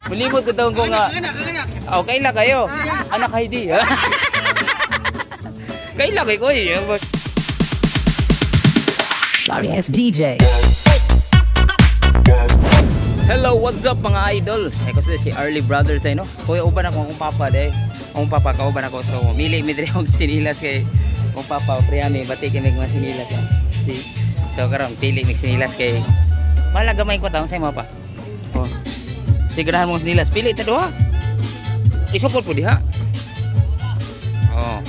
Mulimot ko daw ko nga. Oh, kaila kayo. Anak Heidi. Kaila kay ko eh. Sorry ass DJ. Hello, what's up mga idol? Ay ko si Arly Brothers ay no. Kuya uban ako akong papa day. Akong papa kauban ako, so mili mi diri og sinilas kay akong papa priyami bati kay mig mga sinilas. Si so karon pili mig sinilas kay mahal gamay ko taon sa imo pa. Oh. Sigurahan mo sinilas, pili ta duha. Isukol po diha. Oh.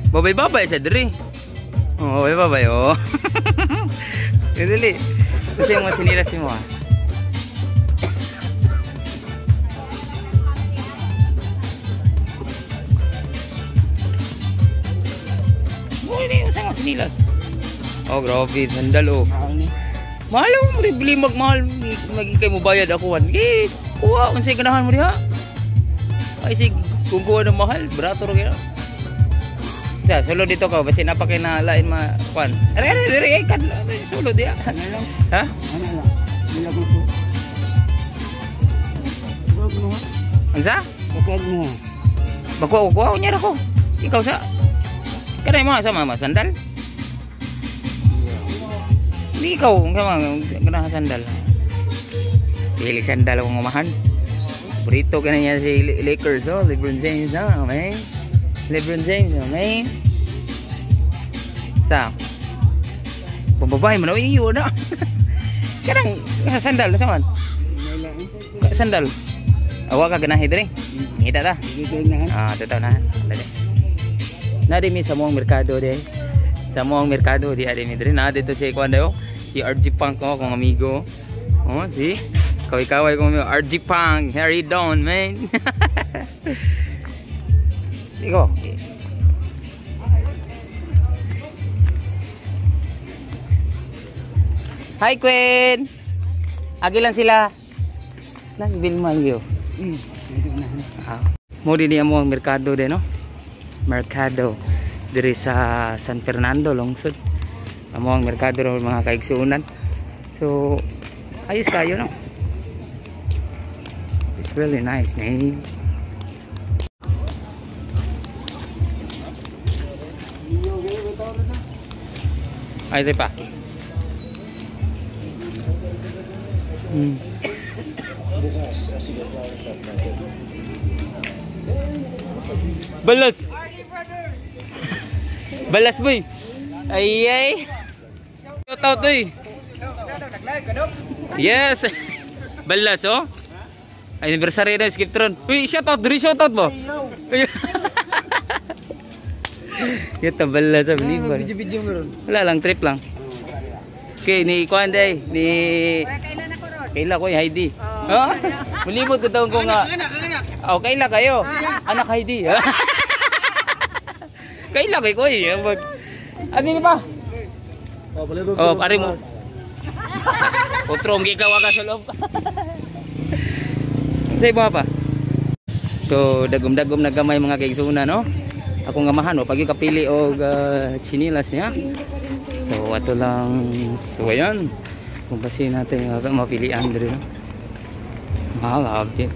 Babay-babay sa diri. Oh, babay-babay oh. Dili. Kasi yung mga sinilas mo ah. Sinilas. Oh, grabe, sandal oh. Mahal mo bili magmahal magikay mo bayad ako an. Eh, kuha unsay ganahan mo diha? Ay sig kung kuha ng mahal, barato ra kaya. Sa sulod dito ka basi napakay na lain ma kuan. Are are are ay kan sulod diha. Ha? Ano lang. Nilagay ko. Unsa? Bakit mo? Bago kuha unya ra ko. Ikaw sa kanay mo sa mama sandal. Hindi ikaw, ganahan sandal. Pili sandal akong umahan. Burrito ka na niya si Lakers, oh. LeBron James, oh, man. LeBron James, oh, man. Sa pambabae man, oh, iyo na. Kanang sandal, sa man? Sandal. Awa ka ganahe diri. Ngita ta. Ah, totoo na. Dali. Nadi mi sa mong merkado de. Sa mong merkado di adi mi diri na dito si kuan dayo. Si RG Punk ko akong amigo. Oh, si kaway-kaway ko amigo RG Punk, Harry Don, man. Ikaw. Hi Queen. Agi lang sila. Nas Vilma yo. Ah. Mo din niya mo ang merkado de no. Merkado diri sa San Fernando, Lungsod. Amo ang merkado ro mga kaigsuonan. So ayos kayo no. It's really nice, man. Ay di pa. Balas. Balas boy. Ay ay. Shout out oy. Yes. Balas oh. Anniversary na Skiptron. Uy, shout out diri, shout out mo. Yata balas sa biliban. Wala lang, trip lang. Okay, ni kuan day, ni kaila ko Heidi. Oh. Mulibot ko daw ko nga. Oh, kaila kayo. Anak Heidi. Kaila kay ko eh. Ano ni pa? Oh, pare mo. Otro ang gikaw ka sa loob. Say mo pa. So dagom-dagom na gamay mga kaigsuonan no. Akong gamahan oh, pag kapili og chinilas niya. So ato lang. So ayan. Kung basi natin mapilian diri no. Mahal abi.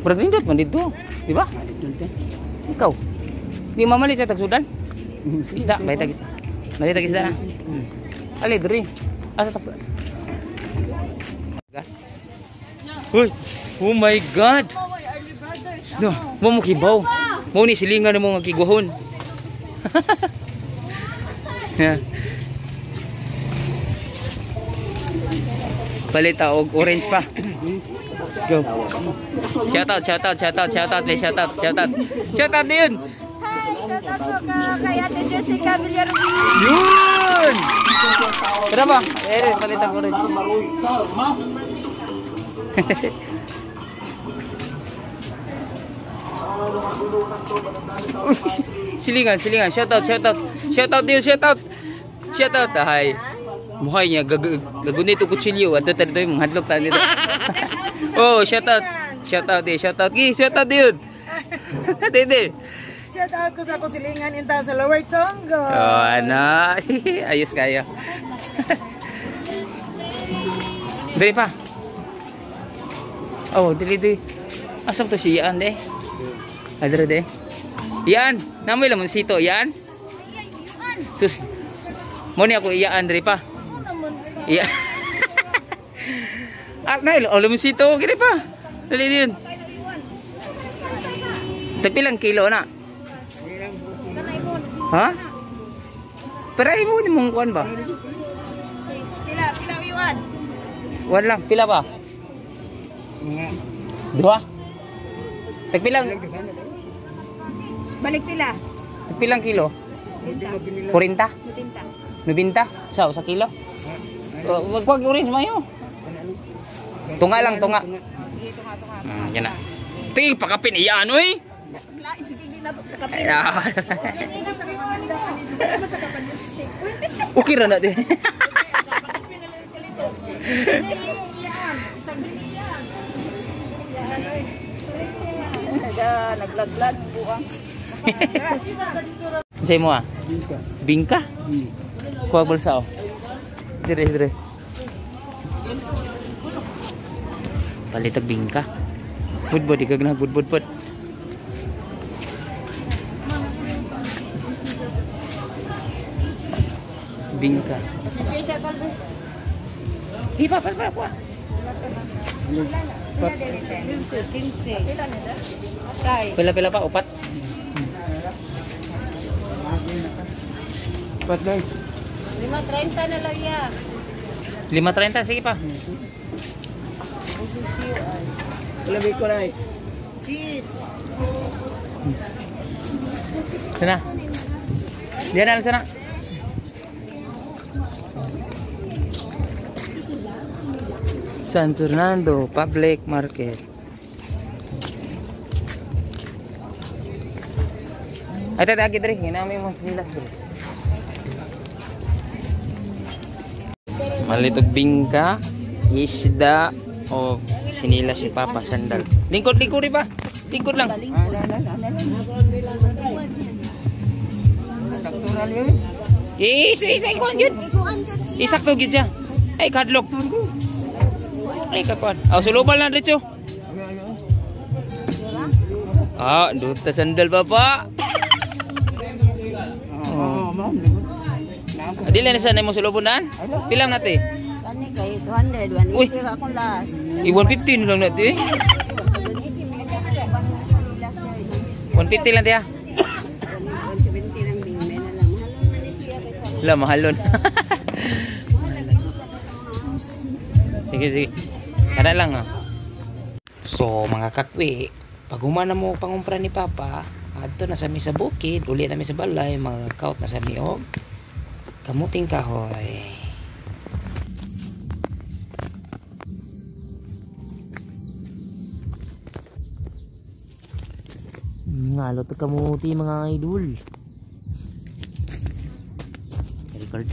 Murag nindot man dito, di ba? Ikaw. Di mamalit sa tagsudan? Isda, may tag isda. Mali tag isda na. Ali diri. Asa ta? Uy, oh my God. No, mo mo kibaw. Mo ni silingan mo nga kiguhon. Yeah. Palit og orange pa. Let's go. Shout out, shout out, shout out, shout out, shout out, shout out. Shout out din. Hi, shout out po kay Ate Jessica Villarreal. Yun! Tara ba? Eh, palit ang orange. Silingan, silingan. Shout out, shout out. Shout out din, shout out. Shout out. Hi. Mukha niya gagunit og kutsilyo. Adto ta dito mong hadlok ta dito. Oh, shout out. Shout out din, shout out. Gi, shout out din. Dede. Shout out ko sa akong silingan inta sa Lower Tongo. Oh, ano. Ayos kayo. Dili pa. Oh, dili dili. Asa to si Ian de? Adre de. Ian, namoy lamonsito Ian. Tus. Mo ni ako Ian diri pa. Iya. Ah, nail, oh, lamonsito gini pa. Dili din. Tagpilang kilo na? Ha? Pero ay mo ni mong kuan ba? Pila, pila yuan. Wan lang, pila ba? Dua? Tagpilang? Balik pila. Tagpilang kilo? 40? 90. 90? Sa kilo? Wag wag orange mayo. Tunga lang, tunga. Sige, tunga, tunga. Yan na. Ti, pakapin iyan oy. Lain sige di na kapin. Okay ra na di. Naglaglag buang. Unsay mo ah? Bingka. Bingka? Kuha bulsa oh. Dire dire. Palitag bingka. Budbud ikag na budbud pod. Bingka. Di pa pa pa kuha. 15. Pila pila pa upat. Pat lang. 5.30 na lang ya. 5.30 sige pa. Labi ko rai. Cheese. Sana. Diyan na sana. San Fernando Public Market. Ay, tata, agi diri, ginami mo sila diri. Malitog bingka, isda, o sinila si Papa sandal. Lingkod, lingkod ba? Lingkod lang. Isa, isa, ikuan yun. Isakto gyud siya. Ay, kadlok. Ay, kakuan. Aw, sulubal na diretso. Ah, duta sandal baba. Oh, ma'am. Dili na sa nimo sulubonan? Pila na te? Kani kay 200, Uy. 180 akong last. I 150 na lang na te. 150 lang tiya. 170 lang bingme na lang. Mahalon man ni siya kaysa La mahalon. Sige sige. Kada lang ah. So mga kakwi, pag humana mo pangumpra ni Papa, adto na sa mi sa bukid, uli na mi sa balay, mga kaut na sa mi og kamuting kahoy. Ngalo to kamuti mga idol. Record.